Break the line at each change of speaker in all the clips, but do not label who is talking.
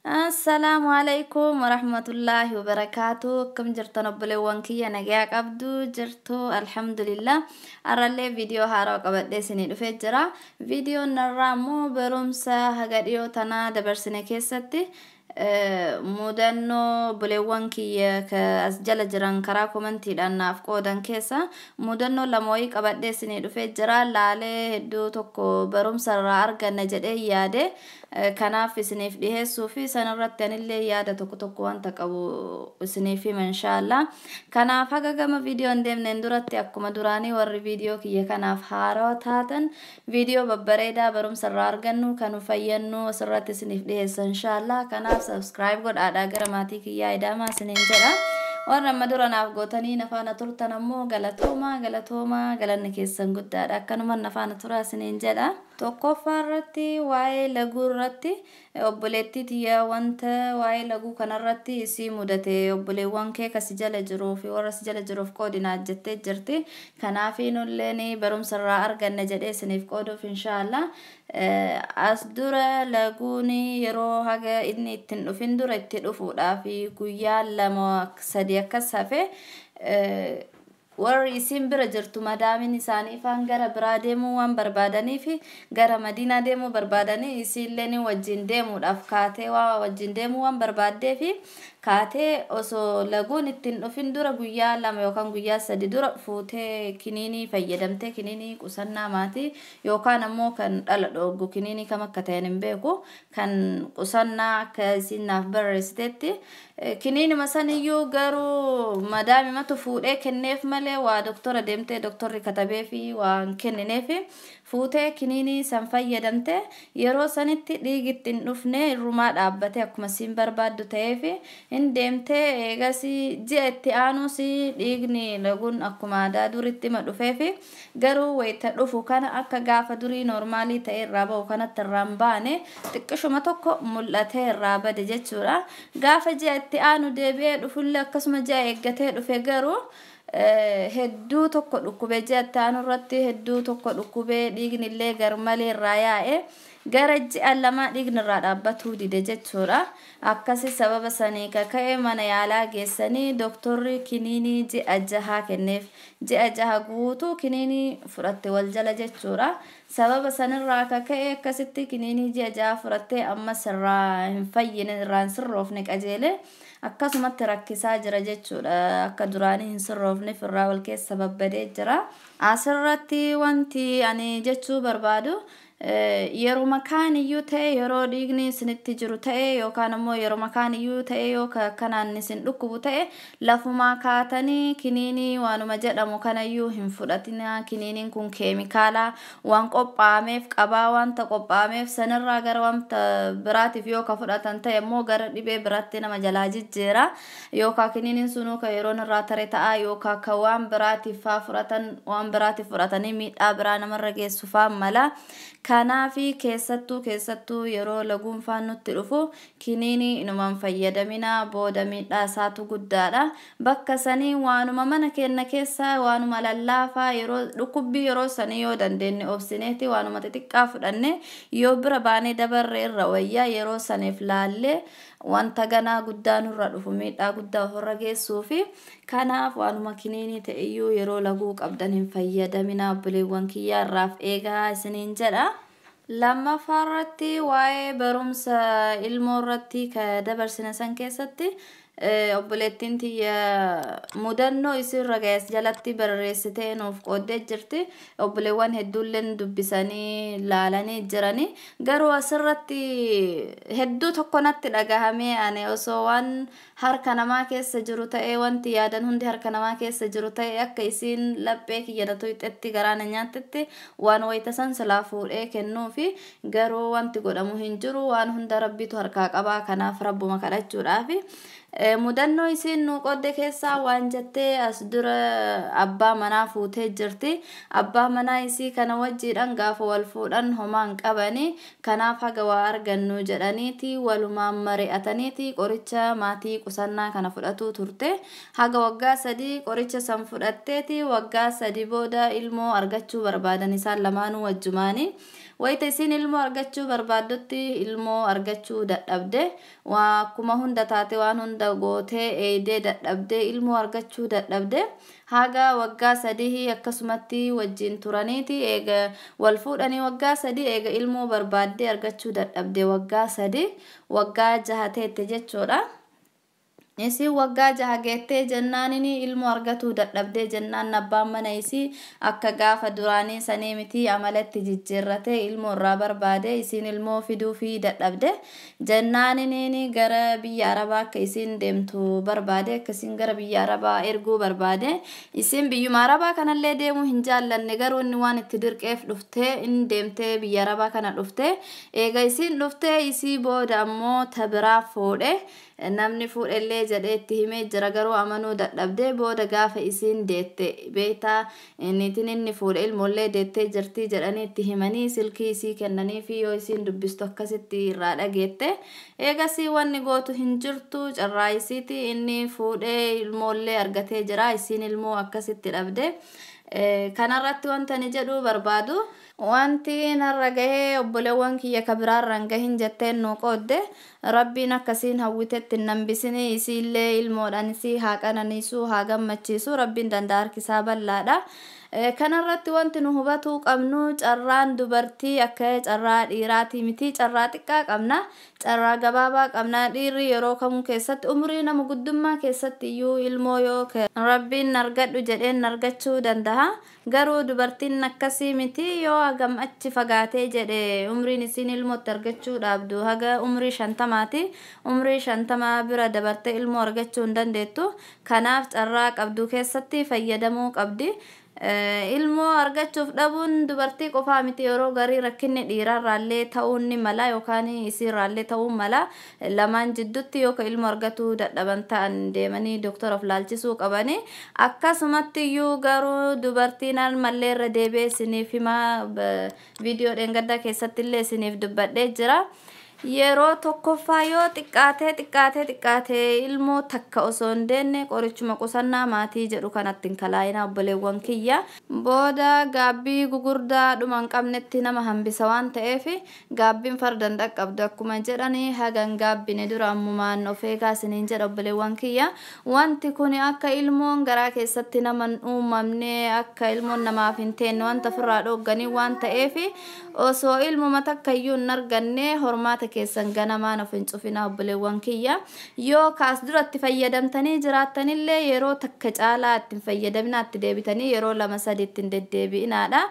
Assalaamu alaikum warahmatullaahi wabarakaatu. Akkam jirtan obboleewwan kiyya? Nagaa qabdu jirtu? Alhamdulillah. Har'allee viidiyoo haaraa qabadhee isinii dhufee jira. Viidiyoon narraa immoo barumsa haga dhiyoo tanaa dabarsine keessatti mudannoo obboleewwan kiyya as jala jiran karaa komantiidhaan naaf qoodan keessa mudannoo lama wayii qabadhee isinii dhufee jira. Laalee hedduu tokko barumsa irraa arganna jedhee yaade, kanaaf isiniif dhiheessuu fi sanarratti anillee yaada tokko tokko wanta qabu isiniif hima, inshaallah. Kanaaf haga gama viidiyoo hin deemneen duratti, akkuma duraanii warri viidiyoo kiyya kanaaf haarawaa taatan, viidiyoo babbareedaa barumsa irraa argannu kan nu fayyannu asirratti isiniif dhiheessa, inshaallah. Kanaaf subscribe godhaadhaa gara maatii kiyyaa idaamaa isiniin jedha. Warra amma dura naaf gootanii nafaana turtan ammoo galatoomaa, galatoomaa, galanni keessan guddaadha. Akkanuma nafaana turaa isiniin jedha. Tokkoffaa irratti waa'ee laguu irratti obboleettii tiyya wanta waa'ee laguu kanarratti isii mudate obboleewwan kee kasi jala jiruu fi warra si jala jiruuf qoodinaa jettee jirti. Kanaaf nulleen barumsa irraa arganna jedhee isiniif qooduuf, inshaallah. As dura laguun yeroo haga inni ittiin dhufin dura itti dhufuudhaaf guyyaa 2 3 akkas hafe, warri isin bira jirtu madaamin isaanii faan gara biraa deemuu waan barbaadaniif, gara Madiinaa deemuu barbaadanii, isiilleen wajjin deemuudhaaf kaatee, waa wajjin deemuu waan barbaaddeef kaatee, osoo laguun ittiin dhufin dura guyyaa 2 yookaan guyyaa 3 dura fuutee kiniinii fayyadamtee, kiniinii qusannaa maatii yookaan ammoo kan dhala dhooggu, kiniinii kam akka ta'an hin beeku, kan qusannaa akka isin naaf barreessitetti kiniinima saniyyuu garuu madaamimatu fuudhee kenneef malee waa doktora deemtee doktorri katabee fi waa hin kennineef. Fuutee kiniinii san fayyadamte. Yeroo sanitti dhiigi itti hin dhufne, irrumaa dhaabbate, akkuma siin barbaaddu ta'eef hin deemtee. Eegas ji'a itti aanus dhiigni laguun akkuma aadaa duritti ma dhufeef, garuu wayita dhufu kana akka gaafa durii noormaalii ta'e irraa bahu kanatti irraa hin baane, xiqqishuma tokko mul'atee irraa bade jechuudha. Gaafa ji'a itti aanu deebi'ee dhufullee akkasuma ji'a eeggatee dhufe, garuu hedduu tokko dhukkubee, ji'a itti aanu irratti hedduu tokko dhukkubee, dhiigni illee garmalee irraa yaa'e, gara ji'a 2 dhiigni irraa dhaabbatuu dide jechuudha. Akkasi sababa sanii kaka'e mana yaalaa geessanii doktorri kiniinii ji'a 6 kenneef. Ji'a 6 guutuu kiniinii fudhatte wal jala jechuudha. Sababa sanirraa kaka'e akkasitti kiniinii ji'a 6 fudhattee ammas irraa hin fayyine, irraa hin sirroofne qajeele, akkasumatti rakkisaa jira jechuudha. Akka duraanii hin sirroofneef irraa wal keessa babbadee jira. Asirratti wanti ani jechuu barbaadu, yeroo kaaniyyuu ta'e, yeroo dhiigni isinitti jiru ta'e, yookaan immoo yeroo kaaniyyuu ta'e, yoo kanaan isin dhukkubu ta'e, lafumaa kaatanii kiniinii waanuma jedhamu kanayyuu hin fudhatina. Kiniiniin kun keemikaala waan qophaa'ameef qabaa, wanta qophaa'ameef sanirraa gara wanta biraatiif yoo ka fudhatan ta'e immoo gara dhibee biraatti nama jalaa jijjiira. Yookaan kiniiniin sunuu ka yeroon irraa tare ta'a, yookaan ka waan biraatiif faa fudhatan, waan biraatiif fudhatanii miidhaa biraa namarra geessu faa mala. Kanaafi keessattuu keessattuu yeroo laguun faan nutti dhufu kiniinii inumaan fayyadamina, booda miidhaa isaatu guddaadha. Bakka sanii waanuma mana keenya keessaa waanuma lallaafaa, yeroo dhukkubbii yeroo sanii yoo dandeenye obsineeti waanuma xixiqqaa fudhanne yoo bira baanee dabarre irra wayyaa, yeroo saniif laallee wanta ganaa guddaa nurra dhufu miidhaa guddaa ofirra geessuu fi. Kanaaf waanuma kiniinii ta'eyyuu yeroo laguu qabdan hin fayyadamina, obboleewwan kiyyaa, irraaf eegaa isiniin jedha. Lammaffaa irratti waa'ee barumsa ilmoo irratti ka dabarsine san keessatti obboleettiin tiyya mudannoo isirra ga'es jalatti barreessitee nuuf qooddee jirti. Obboleewwan hedduulleen dubbisanii laalanii jirani. Garuu asirratti hedduu tokko natti dhagahamee, ani osoo waan harka namaa keessa jiru ta'ee, wanti yaadan hundi harka namaa keessa jiru ta'e, akka isiin laphee kiyya na tuyxetti garaa na nyaattetti waan wayita san silaa fuudhee kennuufi. Garuu wanti godhamu hin jiru, waan hunda Rabbitu harkaa qabaa, kanaaf Rabbuma kadhachuudhaafi. Mudannoo isiin nu qodde keessaa waan jettee, as dura abbaa manaa fuutee jirti. Abbaa manaa isii kana wajjiidhaan gaafa wal fuudhan homaan qabani. Kanaaf haga waa argannu jedhaniiti walumaan mari'ataniiti qoricha maatii qusannaa kana fudhatuu turte. Haga waggaa 3 qoricha san fudhatteeti, waggaa 3 booda ilmoo argachuu barbaadan isaan lamaanuu wajjumaani. Wayita isiin ilmoo argachuu barbaaddutti ilmoo argachuu dadhabde. Waa akkuma hunda taate, waan hunda gootee eeydee dadhabde, ilmoo argachuu dadhabde. Haga waggaa 3 akkasumatti wajjin turaniiti, eega wal fuudhanii waggaa 3, eega ilmoo barbaaddee argachuu dadhabde waggaa 3, waggaa 6 teette jechuudha. Isiin waggaa 6 geettee jennaanini ilmoo argatuu dadhabdee jennaan, abbaan mana isii akka gaafa duraanii sanii miti, amalatti jijjiirratee ilmoo irraa barbaade. Isiin ilmoo fiduufii dadhabde jennaanini gara biyya Arabaa akka isiin deemtu barbaade, akka isiin gara biyya Arabaa erguu barbaade. Isiin biyyuma Arabaa kanallee deemuu hin jaallanne, garuu inni waan itti dirqeef dhuftee, inni deemtee biyya Arabaa kana dhufte. Eega isiin dhuftee isii booda ammoo ta biraa fuudhe. Namni fuudhellee jedhee itti himee jira, garuu amanuu dadhabdee. Booda gaafa isiin deette, beektaa, niitiin inni fuudhe ilmoollee deettee jirtii jedhanii itti himanii, silkii isii kennanii fi yoo isiin dubbistu akkasitti irraa dhageette. Eegasii wanni gootu hin jirtu, carraa isiiti. Inni fuudhee ilmoollee argatee jira, isiin ilmoo akkasitti dhabde. Kanarratti wanta ani jedhuu barbaadu, wanti narra gahee obboleewwan kiyya ka biraarra hin gahin jetteen nu qoodde, Rabbiin akkasiin hawwitetti hin hambisini. Isiillee ilmoodhaan isii haa qananiisu, haa gammachiisu. Rabbiin danda'a, harkisaa bal'aadha. Kanarratti wanti nu hubatuu qabnu, carraan dubartii akka carraa dhiiraatii miti. Carraa xiqqaa qabna, carraa gabaabaa qabna. Dhiirri yeroo kamuu keessatti, umurii nama guddummaa keessatti iyyuu ilmoo yoo Rabbiin argadhu jedheen argachuu danda'a. Garuu dubartiin akkasii miti. Yoo hagam achi fagaatee jedhe, umriin isiin ilmootti argachuu dhaabdu haga umrii 50ti. Umrii 50 bira dabartee ilmoo argachuu hin dandeettu. Kanaaf carraa qabdu keessatti fayyadamuu qabdi. Ilmoo argachuuf dhabuun dubartii qofaa miti. Yeroo garii rakkinni dhiirarraallee ta'uun ni mala yookaan isiirraallee ta'uu mala. Lamaan jidduutti yoo ilmoo argatuu dadhaban ta'an, deemanii doktora of laalchisuu qabani. Akkasumatti iyyuu garuu dubartiin mallee irra deebi'ee isiniif himaa, viidiyoo dheengaddaa keessatti illee isiniif dubbadhee jira. Yeroo tokkoffaa yoo xiqqaatee xiqqaatee xiqqaatee ilmoo takka osoo hin deenne qorichuma qusannaa maatii jedhu kanatti hin kalaayinaa, obboleewwan kiyya. Booda gaabbii gugurdaa dhuma hin qabnetti nama hambisa waan ta'eef, gaabbiin fardan dhaqqabdu akkuma jedhanii, hagan gaabbine dura ammumaan of eegaa isiniin jedha, obboleewwan kiyya. Wanti kun akka ilmoon garaa keessatti nama hin uumamne, akka ilmoon namaaf hin teenne wanta ofirraa dhoogganii waan ta'eef, osoo ilmuma takka iyyuu hin arganne hormaata keessan ganamaan of hin cufinaa, obboleewwan kiyya. Yoo kaas duratti fayyadamtanii jiraattanillee, yeroo takka caalaa ittiin fayyadaminaa, itti deebitanii yeroo 2 3 ittiin deddeebi'inaadha.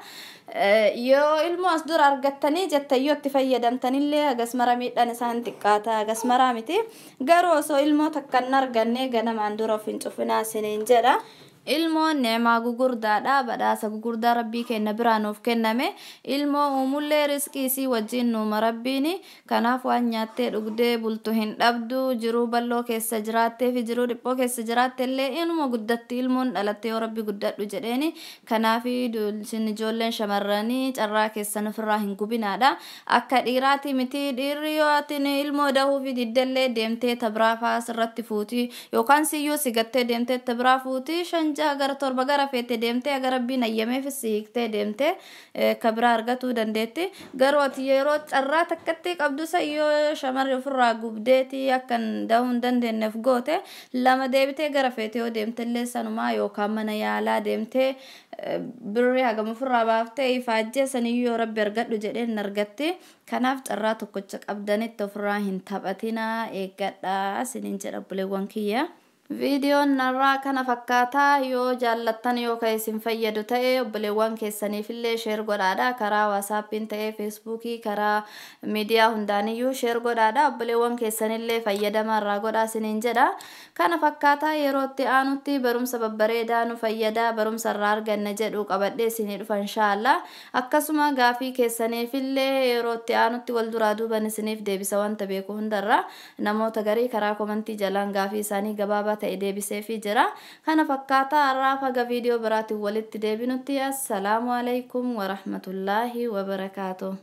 Yoo ilmoo as dura argattanii jettan yoo itti fayyadamtanillee, hagas mara miidhaan isaan xiqqaata, hagas maraa miti. Garuu osoo ilmoo takka hin arganne ganamaan dura of hin cufinaa isiniin jedha. Ilmoon neemaa gugurdaadha, badhaasa gugurdaa Rabbii kenna biraa nuuf kenname. Ilmoo uumullee riskii isii wajjin nuuma Rabbiini. Kanaaf waan nyaattee dhugdee bultu hin dhabdu. Jiruu bal'oo keessa jiraattee fi jiruu dhiphoo keessa jiraatte illee inuma guddatti ilmoon dhalatte, yoo Rabbi guddadhu jedheeni. Kanaaf isin ijoolleen shamarranii carraa keessan ofirraa hin gubinaadha. Akka dhiiraati miti. Dhiirri yoo atin ilmoo dahuu fi diddellee, deemtee tabiraa fa'aa sirratti fuuti, yookaan siyyuu si gattee deemtee tabiraa fuuti. 5, 6 gara 7 gara feete deemtee, aga Rabbiin ayyameefis si hiiktee deemtee ka biraa argatuu dandeetti. Garuu ati yeroo carraa takkatti qabdu san yoo shamarri ofirraa gubdeeti akka dahuu hin dandeenyeef goote, lama deebitee gara feete yoo deemtellee sanumaa, yookaan mana yaalaa deemtee birrii hagam ofirraa baaftee ifaajjee saniyyuu yoo Rabbi argadhu jedheen argatti. Kanaaf carraa tokkocha qabdanitti ofirraa hin taphatinaa, eeggadhaa isiniin jedha, obboleewwan kiyya. Viidiyoon narraa kana fakkaataa. Yoo jaallattan yoo ka isin fayyadu ta'e, obboleewwan keessaniifillee share godhaadha. Karaa WhatsAppiin ta'ee, Facebookii, karaa miidiyaa hundaaniyyuu share godhaadha. Obboleewwan keessanillee fayyadama irraa godhaa isiniin jedha. Kana fakkaataa. Yeroo itti aanutti barumsa babbareedaa nu fayyadaa, barumsa irraa arganna jedhu qabadhee isinii dhufa, inshaallah. Akkasuma gaafii keessaniifillee yeroo itti aanutti wal duraa duuban isiniif deebisa. Wanta beeku hundarra namoota garii karaa commentii jalaan gaafii isaanii gabaabaa ta'e deebiseefii jira. Kana fakkaataa. Har'aaf haga viidiyoo biraatiin walitti deebinutti, assalaamu alaikum warahmatullaahi wabarakaatu.